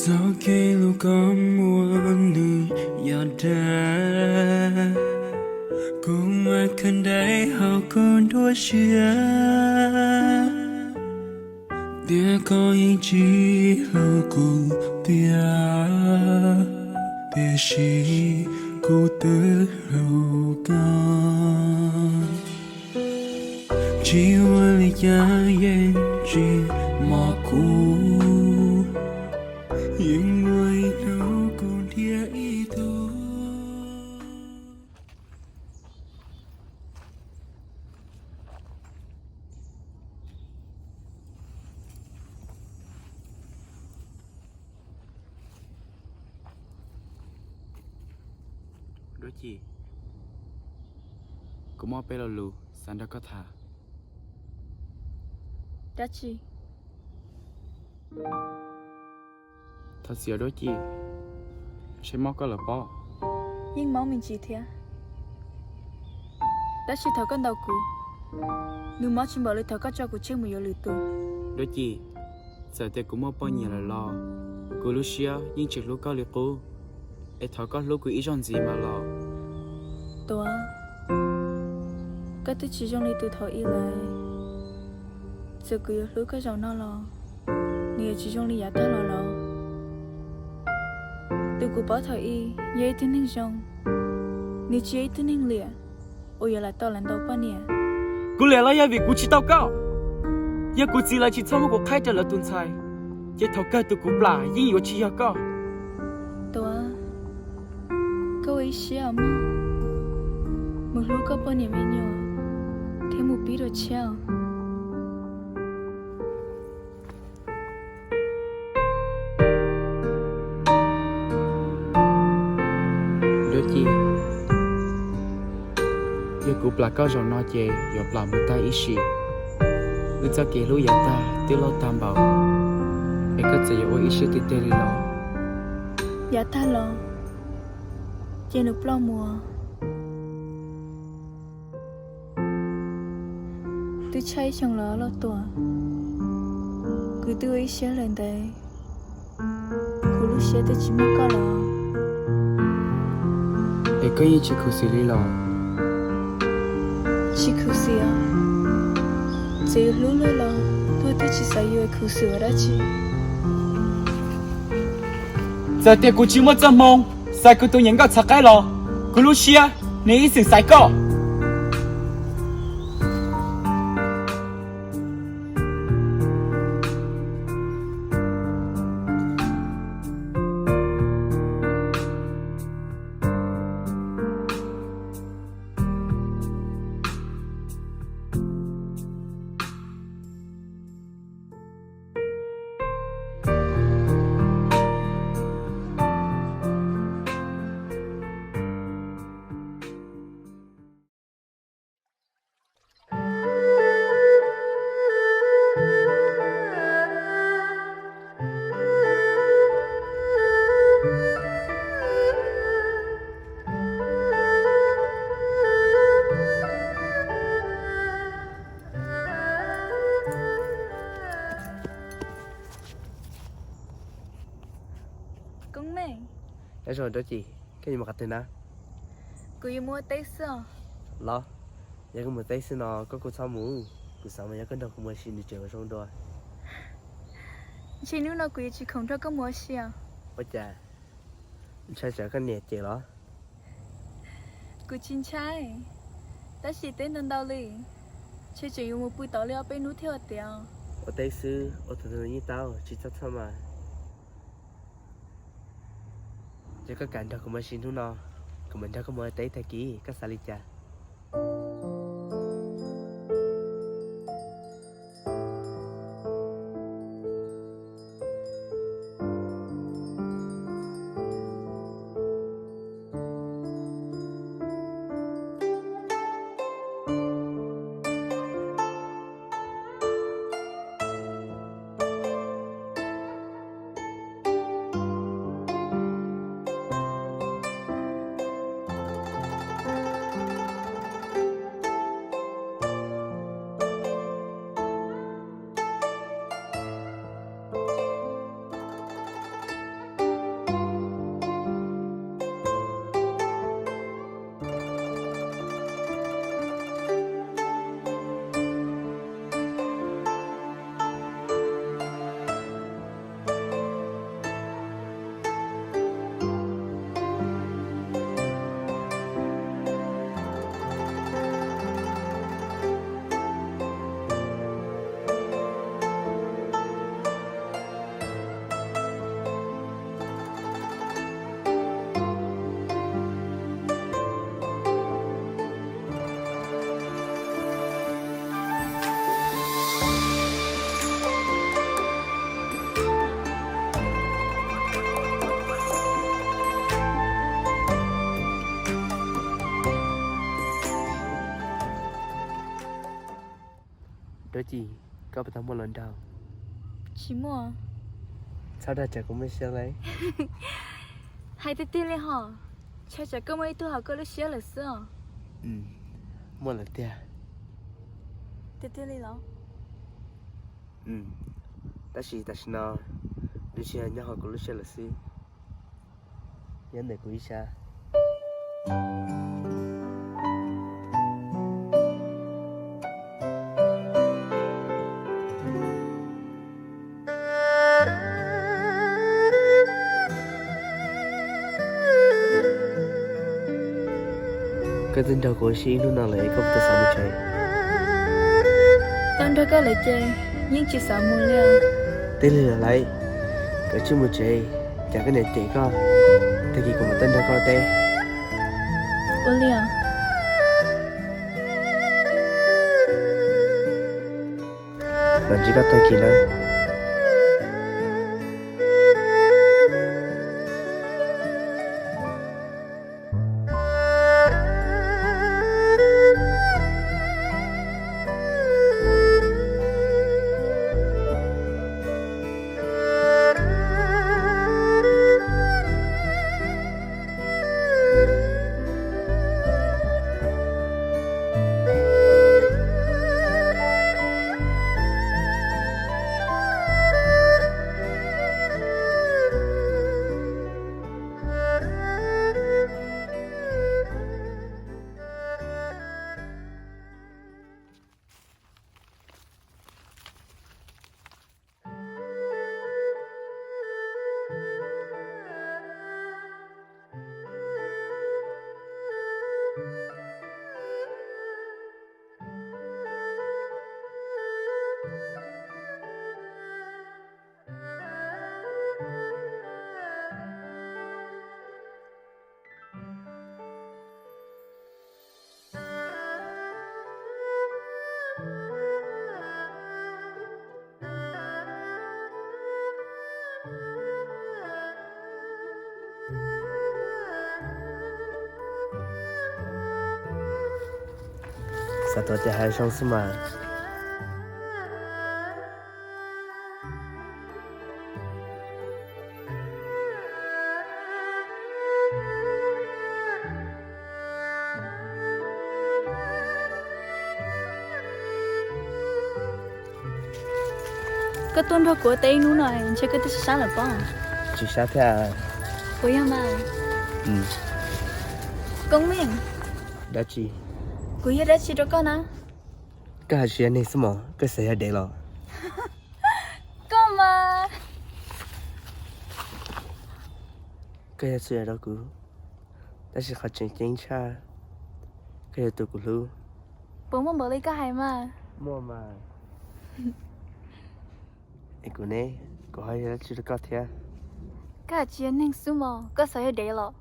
Txoj kev hlub koj muaj nws yog dag, kuv mas khav dai hauv kuv nruab siab, tias koj yeej tsis hlub kuv tiag, tiam sis kuv twb hlub koj. Tsis ua li cas yeej tsis mos kuv, yeej muaj ib hnub kuv nrhiav ib tug. Duab Ci, kuv muaj peb lo lus xav nrog koj tham. Dab tsi? Thov txim os Duab Ci, ntshe mob koj lawm pob. Yeej mob me ntsis thiab, tab sis thaum koj ntaus kuv, nws mob tsis npaum li thaum koj tso kuv tseg mus yuav lwm tus. Duab Ci, txawm tias kuv muaj poj niam lawm los kuv lub siab yeej tseem hlub koj li qub, es thov koj hlub kuv ib zaug ntxiv mas los. Tuav, koj twb tsis zoo li tus thaum ub lawm. Txawm kuv yuav hlub koj zaum no los nws yuav tsis zoo li yav tag los lawm. Tus kuv paub thaum ub yog ib tug neeg zoo, nws tsis yog ib tug neeg liam uas yuav lam tau lam ntaus poj niam. Kuv liam los yog vim kuv tsis tau koj. Yog kuv txiv lawv tsis txhob muab kuv qhaib rau lawv tus ntxhais, ces thaum kawg tus kuv plam yeej yuav tsis yog koj. Tuav, koj ua ib siab os mog, mus hlub koj poj niam me nyuam thiab mus pib dua tshiab os. Duab Ci, yog kuv plam koj zaum no ces yuav plam mus tag ib sim. Wb txoj kev hlub yav tag twb loj tag npaum, es koj txawm yuav ua ib siab tiag tiag li los? Yav tag los ces nws ploj mus. Twb tshaj ib xyoos los Lauj Tuam, kuv twb ua ib siab lawm ntawd, kuv lub siab twb tsis muaj koj los. Es koj yeej tsis khuv xim li los? Tsis khuv xim os. Txawm yus hlub luaj los luag twb tsis xav yus khuv xim ua dab tsi. Txawm tias kuv tsis muaj txoj hmoo xaiv kuv tus niam nkauj txhav qaib los, kuv lub siab nws ib txwm xaiv koj. Koob Meej. Nyob zoo Duab Ci, koj yuav mus qhov twg na? Kuv yuav mus ua teb xwb os. Los, yog koj mus teb xwb no koj kuj txhob mus, kuv xav mas yog koj nrog kuv mus ua si nws tseem ua zoo dua. Ntshe hnub no kuv yuav tsis khoom nrog koj mus ua si os. Ua cas, ntshai tsam koj niam cem los? Kuv tsis ntshai, tab sis teb ntau ntau li, ntshe tseem yuav mus pw tod li ob peb hnub thiab ua tiav. Ua teb xwb ua tus twg yeej tau, tsis txhob txhawj mas. Yog koj kam nrog kuv mus ua si hnub no, kuv mam nrog koj mus ua teb tag kis, koj xav li cas? Ci, koj puas tau muaj hluas nraug? Tsis muaj. Txhob dag tsam kuv muaj siab lawm. Hais tiag tiag li hos, ntshai tsam koj muaj ib tug hauv koj lub siab lawm xwb os. Muaj lawm tiag. Tiag tiag li los? Tab sis tam sim no nws tsis yog nyob hauv kuv lub siab lawm xwb. Nyob ntawm kuv ib sab. Koj twb nrog kuv ua si ib hnub no lawm es koj puas tau xav mus tsev? Tau nrog koj lawm ces yeej tsis xav mus li. Tij li lawm lauj, koj tsis mus tsev, cas koj niam cem koj, tag kis kuv mam tuaj nrog koj teb. Ua li os. Mam ntsib koj tag kis na. Xav tuav tes hais zoo xwb mas. Koj tuaj nrog kuv ua teb ib hnub no ntshe koj twb sab sab lawm pob. Tsis sab thiab. Puas yog mas? Koob Meej. Dab tsi? Kuv yog dab tsi rau koj na? Koj hais tsis yog neeg xwb mos, koj xav yog dev los? Koj mas. Koj yog txhua yam rau kuv, tab sis qhov tseem ceeb tshaj, koj yog tus kuv hlub. Puas muaj npaum li koj hais mas? Muaj mas. Es kuv ne, kuv ho yog dab tsi rau koj thiab? Koj hais tsis yog neeg xwb mos, koj xav yog dev los?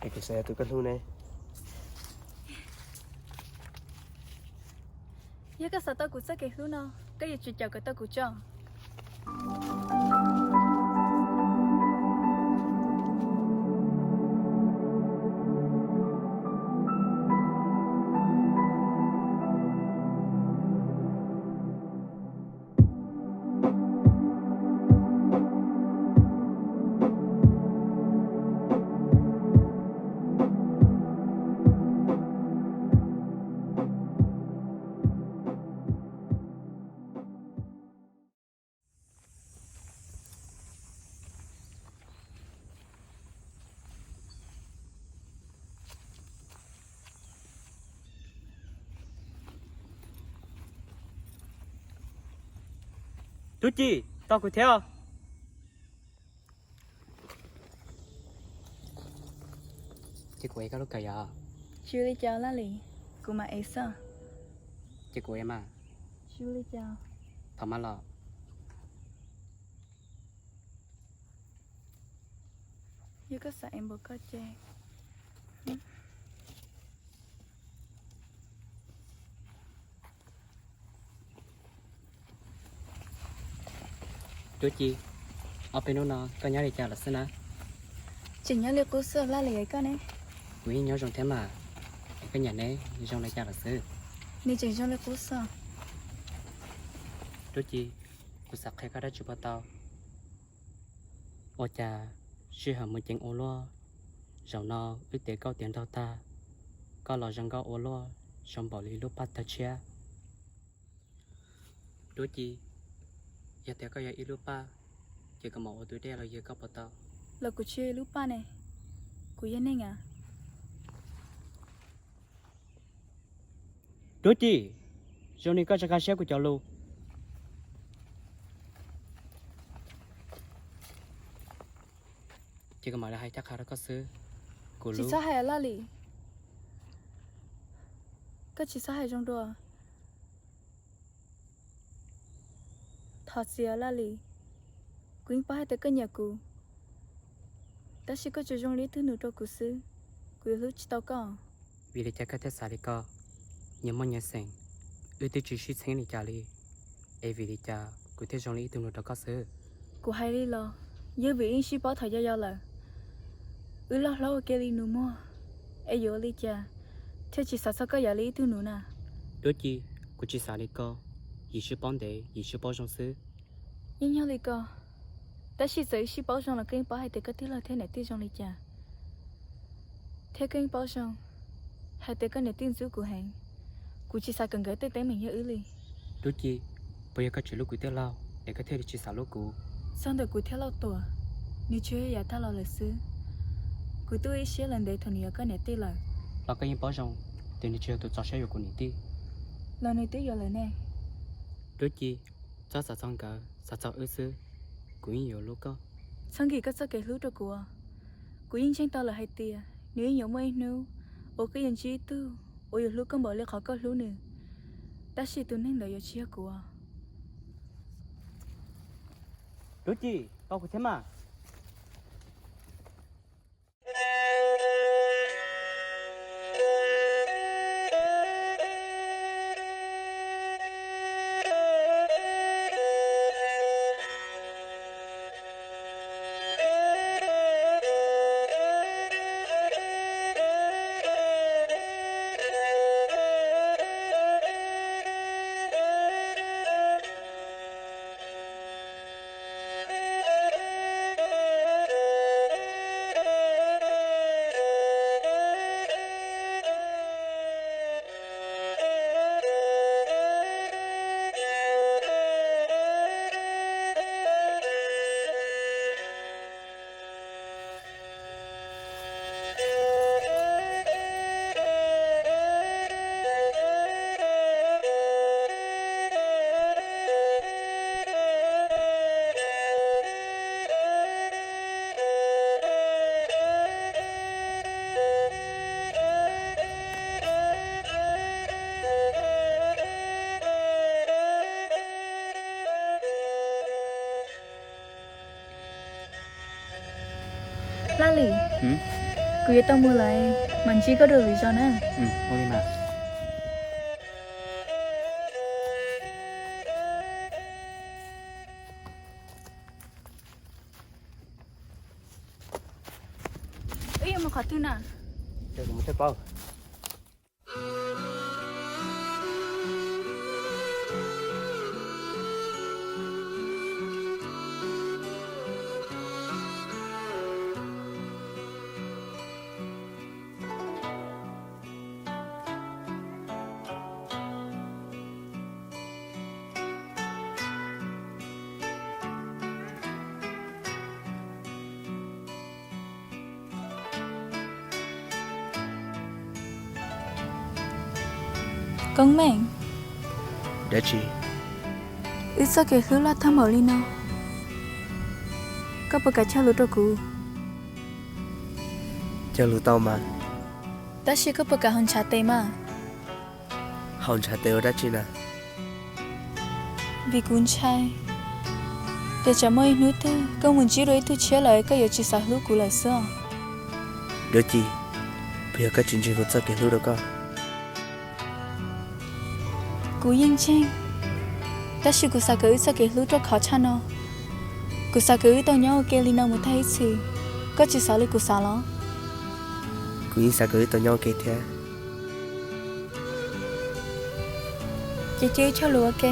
Es kuv xav yog tus koj hlub ne. Yog koj xav tau kuv txoj kev hlub no, koj yuav tsum caum kom tau kuv tso. Tub Ci, tos kuv thiab. Ces kuv ev koj lub kawm yog? Tsis ua li cas Laj Lis, kuv mam ev xwb. Ces kuv ev mas. Tsis ua li cas. Thov mas los. Yog koj xav ev npaum koj ces. Tub Ci, ob peb hnub no koj nyob li cas lawm xwb na? Tseem nyob li qub xwb Laj Lis, koj ne? Kuv yeej nyob zoo thiab mas, es koj niam neb zoo li cas lawm xwb? Nws tseem zoo li qub xwb. Tub Ci, kuv xav qhia koj dab tsi puas tau? Ua cas sij hawm mus ceev ua luaj, zaum no wb tiav nkauj tiav nraug tag, koj los zoo nkauj ua luaj, zoo npaum li lub paj tawg tshiab. Tub Ci, yog tias koj yog ib lub paj, ces kuv mam ua tus dej los yog koj puas tau? Los kuv tsis yog ib lub paj ne, kuv yog neeg a. Tub Ci, zoo li koj tsis nkag siab kuv cov lus. Ces kuv mam li hais ncaj qha rau koj xwb. Kuv tsis txhob hais Laj Lis, koj tsis txhob hais zoo dua. Thov txim Laj Lis, kuv yeej paub hais tias koj nyiam kuv, tab sis koj tsuas zoo li ib tug nus rau kuv xwb, kuv yuav hlub tsis tau koj. Vim li cas koj thiaj xav li ko? Nyias muaj nyias xeem, wb twb tsis sib txheeb li cas li, es vim li cas kuv thiaj zoo li ib tug nus rau koj xwb? Kuv hais li los yog vim wb sib paub thaum yau yau lawm, wb loj hlob ua ke li nus muag, es yuav ua li cas thiaj tsis xav txog koj yam li ib tug nus na? Tub Ci, kuv tsis xav li ko, yim sib paub ntev yim sib paub zoo xwb. Yeej yog li ko, tab sis txawm wb sib paub zoo los koj yeej paub hais tias koj tij laug thiab niam tij zoo li cas, thiab koj yeej paub zoo hais tias koj niam tij ntxub kuv heev. Kuv tsis xav kom nkawd tej teeb meem yog wb li. Tub Ci, puas yog koj tsis hlub kuv tij laug es koj thiaj li tsis xav hlub kuv? Txog ntawm kuv thiab Lauj Tuam, nws tsuas yog yam tag los lawm xwb. Kuv twb ua ib siab lawm ntev thaum nws yuav koj niam tij lawm. Los koj yeej paub zoo tias nws tsis yog tus txaus siab yuav kuv niam tij. Los nws twb yuav lawm ne. Tub Ci, txhob xav txog nkawd, xav txog wb xwb, kuv yeej yuav hlub koj. Txhob nkim koj txoj kev hlub rau kuv. Kuv yeej ntseeg tau lawm hais tias nws yeej yuav muaj ib hnub uas koj yuav ntsib ib tug uas yuav hlub koj npaum li qhov koj hlub nws, tab sis tus neeg ntawd yuav tsis yog kuv. Tub Ci, tos kuv thiab mas. Laj Lis, kuv yuav tau mus lawm, mam ntsib koj dua lwm zaus na. Wb yuav mus qhov twg na? Koob Meej, dab tsi? Wb txoj kev hlub loj tag npaum li no, koj puas kam cog lus rau kuv? Cog lus tau mas. Tab sis koj puas kam haus ntshav tes mas? Haus ntshav tes ua dab tsi na? Vim kuv ntshai tias tsam muaj ib hnub twg koj mus ntsib dua ib tug tshiab lawm koj yuav tsis xav hlub kuv lawm xwb os. Dab tsi? Puas yog koj tsis ntseeg kuv txoj kev hlub rau koj? Kuv yeej ntseeg, tab sis kuv xav kom wb txoj kev hlub ruaj khov tshaj no. Kuv xav kom wb tau nyob ua ke li no mus tag ib txhis. Koj tsis xav li kuv xav los? Kuv yeej xav kom wb tau nyob ua ke thiab. Ces cia wb cog lus ua ke.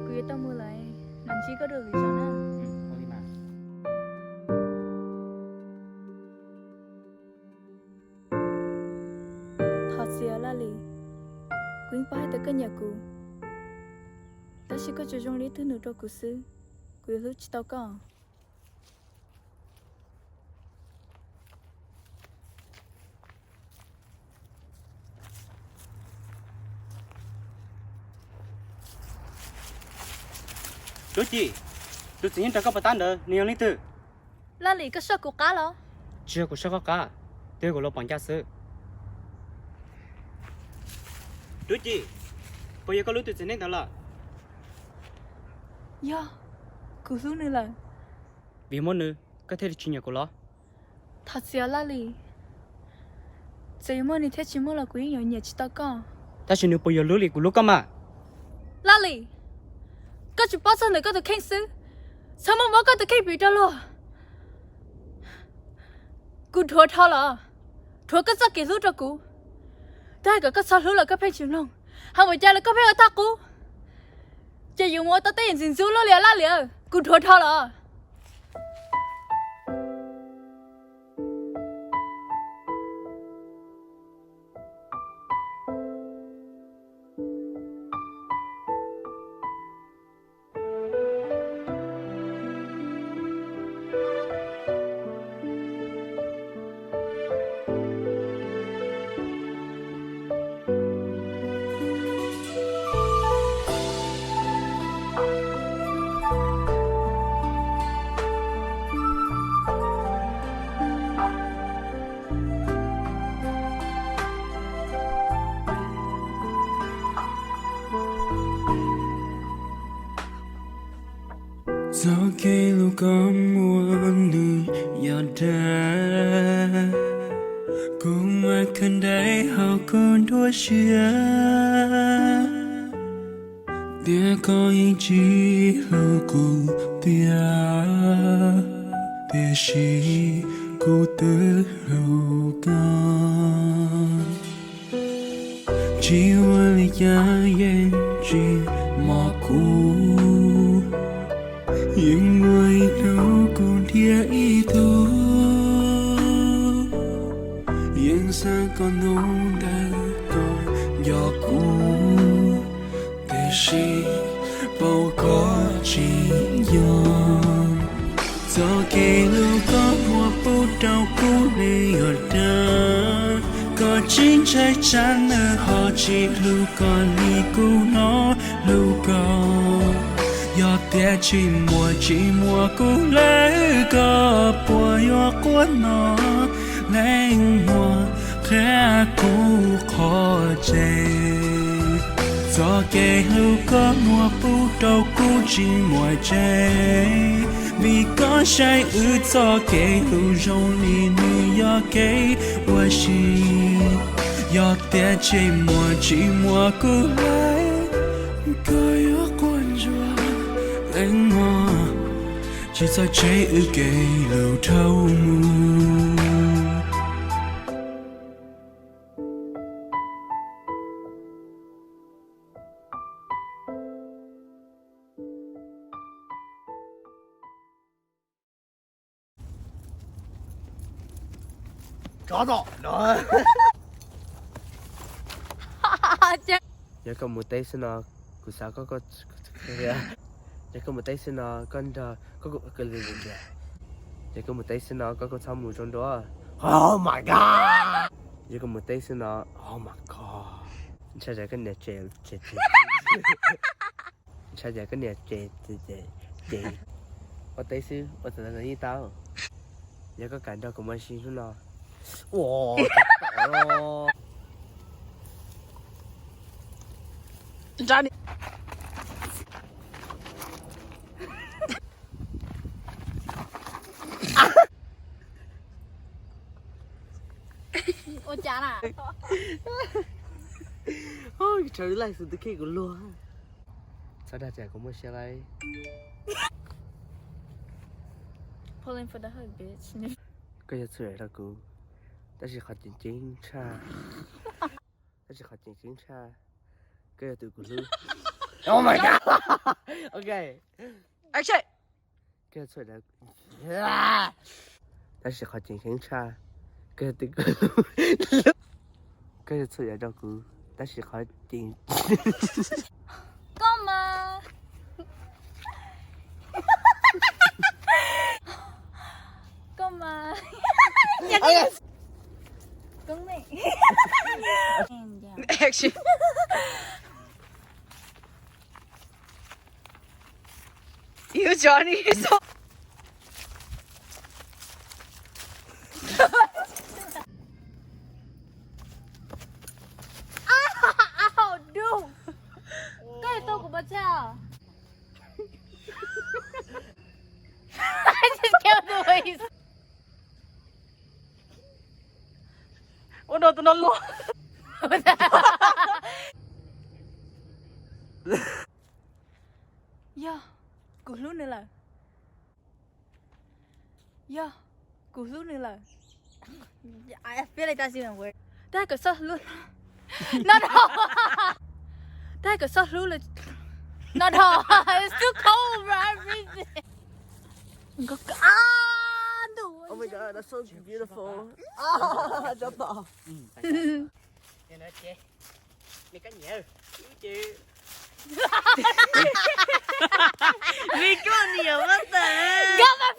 Kuv yuav tau mus lawm, mam ntsib koj dua lwm zaus na. Thov txim Laj Lis, kuv yeej paub hais tias koj nyiam kuv, tab sis koj tsuas zoo li ib tug nus rau kuv xwb, kuv yuav hlub tsis tau koj. Tub Ci, tus txiv neej nrog koj puas tab ntawd nws yog leej twg? Laj Lis, koj soj kuv qab los? Tsis yog kuv soj koj qab, twb yog kuv los pom ncaj xwb. Tub Ci, puas yog koj hlub tus txiv neej ntawd lawm? Yog, kuv hlub nws lawm. Vim muaj nws koj thiaj li tsis nyiam kuv los? Thov txim Laj Lis, txawm yuav muaj nws thiab tsis muaj los kuv yeej yuav nyiam tsis tau koj. Tab sis nws puas yog hlub li kuv hlub koj mas? Laj Lis, koj tsis paub txog ntawm koj tus kheej xwb, txhob muab muab koj tus kheej piv rau luag. Kuv dhuav dhau los, dhuav koj txoj kev hlub rau kuv. Twb hais kom koj txhob hlub los koj pheej tsis mloog, hais npaum cas los koj pheej ua tag qub. Ces yuav mus ua tau tej yam ntxim ntxub luaj li Laj Lis, kuv dhuav dhau los. Txoj kev hlub koj muaj nws yog dab, kuv mam khav ncaim hauv kuv nruab siab. Tias koj yeej tsis hlub kuv tiag, tiam sis kuv twb hlub koj. Tsis ua li cas yeej tsis mos kuv, yeej muaj ib hnub kuv dhia ib tug, yeej xav kom hnub ntawd koj nco kuv, tiam sis paub koj tsis nco. Txoj kev hlub koj muab pub rau kuv ne yog dab, koj tsis ntshai tsam nws ho tsis hlub koj li kuv hnov hlub koj. Yog tias tsis muaj tsis muaj kuv hlub koj, puas yuav quaj no leej muag qhia kuv qhov tseeb. Txoj kev hlub koj muab pub rau kuv tsis muaj tseeb, vim koj saib wb txoj kev hlub zoo li nws yog kev ua si. Yog tias tsis muaj tsis muaj kuv hlub, koj yuav quaj ntsuag leej muag, tsis txhob tseg wb kev hlub dhau mus. Tsov tom no. Yog koj mus teb xwb no, kuv xav koj, koj, yog koj mus teb xwb no, koj nrog, koj, yog koj mus teb xwb no, koj, koj txhob mus zoo dua. Oh my god. Yog koj mus teb xwb no, oh my god. Ntshai tsam koj niam tsem, tsem, tsem. Ntshai tsam koj niam tsem, tsem, tsem, tsem. Ua teb xwb ua txawm yeej tau. Yog koj kam nrog kuv mus ua si hnub no. Ua, ua cas na? Tshav laij xwb twb khib kuv luag. Txhob dag tias kuv muaj siab lawm. Pulling for the hood, bitch. Koj yog txhua yam rau kuv, tab sis qhov tseem ceeb tshaj, tab sis qhov tseem ceeb tshaj, koj yog tus kuv hlub. Oh my god. Ok. Action. Koj yog txhua yam, tab sis qhov tseem ceeb tshaj, koj yog tus kuv hlub. Koj yog txhua yam rau kuv, tab sis qhov tseem Koj mas. Koj mas. Koob me. Action. Hiếu Johnny số. Au, đu. Koj tu kuv pov tseg. I just killed the waste. Ua no tus no luag. Yog, kuv hlub nws lawm. Yog, kuv hlub nws lawm. Tab kom txhob hlub. No no. Tab kom txhob hlub lawm. No no. It's too cold, bro. I'm freezing. Ntuj. Oh my god, that's so beautiful. Tsob tom. Nws koj niam, vim koj niam what the heck?